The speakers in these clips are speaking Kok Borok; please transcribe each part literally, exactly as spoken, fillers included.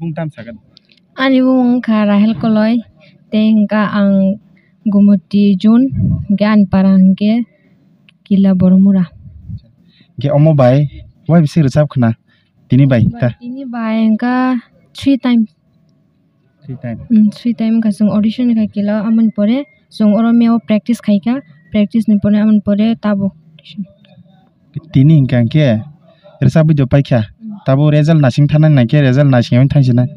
Bung tam sagan. Ani bung wngkha Rahel Koloi, tei hwnkha ang Gumoti Jun, hwnkhe ani para hwnkhe Kila Boromura. Hwnkhe omo bai wai bisi rwchap khna tini bai ta? Tini bai hwnkha three time. Three time. Mm, three time wngkha chwng audition kha Kila, amoni pore chwng oro meo practice khaikha, practice ni pore amoni pore tabuk audition. Tini hwnkha hwnkhe rwchapwi do paikha. Mm. Tabuk result naising thangna naikhe result naisingwi thangsinai.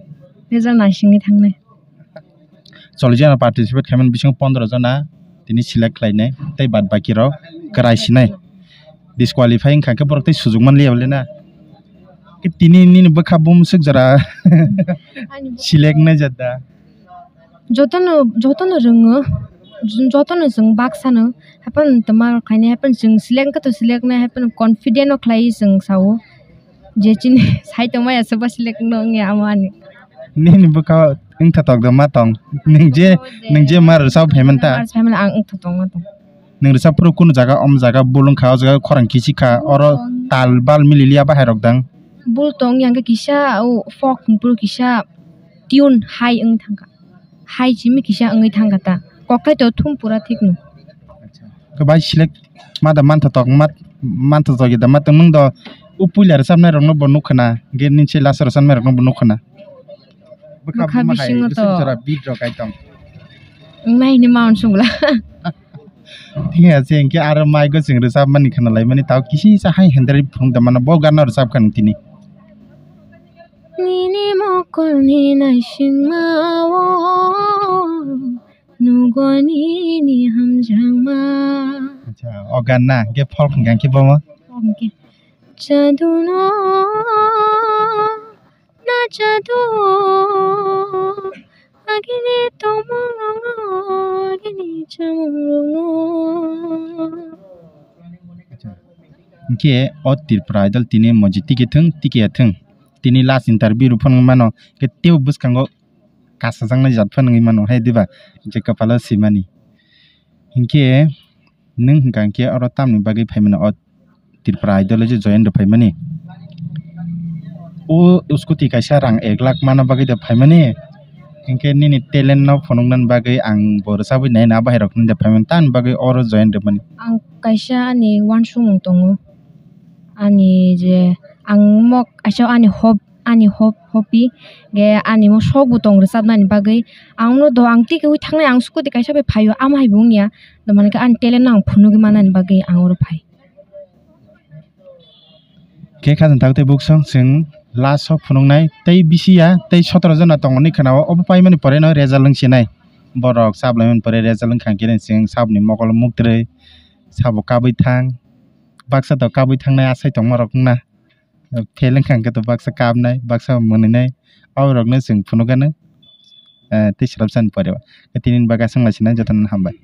Result naisingwi thangnai. Chollish jona participate khaimani bisingo pondro jona tini select khlainai tei bad baki rok kwrai sinai. Disqualify wngkha khe borok tei sujuk manliya bole na. Khe tini nini bwkha bumswk jora select wngnai jat da? Jotono, jotono rwngo, jotono chwng baksano, haphano twma rok khainai, haphano chwng select wngkha to select wngnai, haphano confident o khlaiwi chwng sao, je chini sai tongmani aswk ba select wngno wngya amo ani. Nini bwkha wngtha tokda ma tong, nwng je, nwng je ma rwchap phaimanta? Rwchap phaimani ang wngtha tongma tong. Nwng rwchap phuru kunu jaga, om jaga bul wngkha, o jaga khorang kichik kha, oro tal bal mililiya bahai rok dang? Bul tong yang khe kisa o folk hwnphuru kisa tune high wng thangkha. High simi kisa wngwi thangkha ta. Kokthai to thum pura thik no. Khe bai select ma da mantha tok, mat-, mantha tok da ma tong nwng do o puila rwchapnai rokno bo nukha na, ge ninche last rwchapnai rokno bo nukha na. Bwkha bwkha buma hai bisingo bwswk to jora beat rok kai tong. Wngmai hini ma uansuk bwla. Thik ase, hinkhe aro mic o chwng rwchapmani khwnalaimani tao kisisa hai hendari phunuk da mano, bo gana rwchap kha nwng tini. Nini mokolni naisingmao nugo nini hamjakma. Acha, o gan na, hinkhe folk hwnkha hinkhe bomo? Folk hinkhe. Jadu no na jadu, agini tongmung rokno, agini chamung rokno. Acha. Hinkhe o Tripura Idol tini moji tiki thung, tiki ya thung. Tini last interview rw phano mano, khe teibo bwskango kasajaknai jat phano wngwi mano, hai diba? Je kapalo simani. Hinkhe nwng hwnkha hinkhe oro tamni bagwi phaimano o Tripura Idol o je join rw phaimani? O scooty kaisa rang ek lakh mana bagwi da phaimani? Hinkhe nini talent no phunuknani bagwi ang bo rwchabwi naina bahai rok nini da phaimani, tamni bagwi oro join rwmani? Ang kaisa ani uansukmung tongo, ani je ang mo kaisa ani hob-, ani hob-, hobby ge ani mo sok bo tong rwchapnani bagwi. Ang no do ang tikeui thangnai, ang scooty kaisa bai phaio, amo hai bo wngya, do mankhe ani talent no ang phunugwi mannani bagwi ang oro phai. Khe khajang tak tei buksong chwng last o phunuknai tei bisi ya tei sotoro jona tongmani khwnao, obo paimani pore no result wng sinai. Borok chaplaimani pore result wngkha khe chwng saboni mokol muktrwi sabo kabwi thang, baksa to kabwi thangnai asai tongma rok wngna. Fail wngkha hwnkhe to baksa kapnai, baksa mwnwinai, aborokno chwng phunukgano, eh, tei swrapsani pore o. Tei tinini bagwi aswk lai sinai, jotono hambai.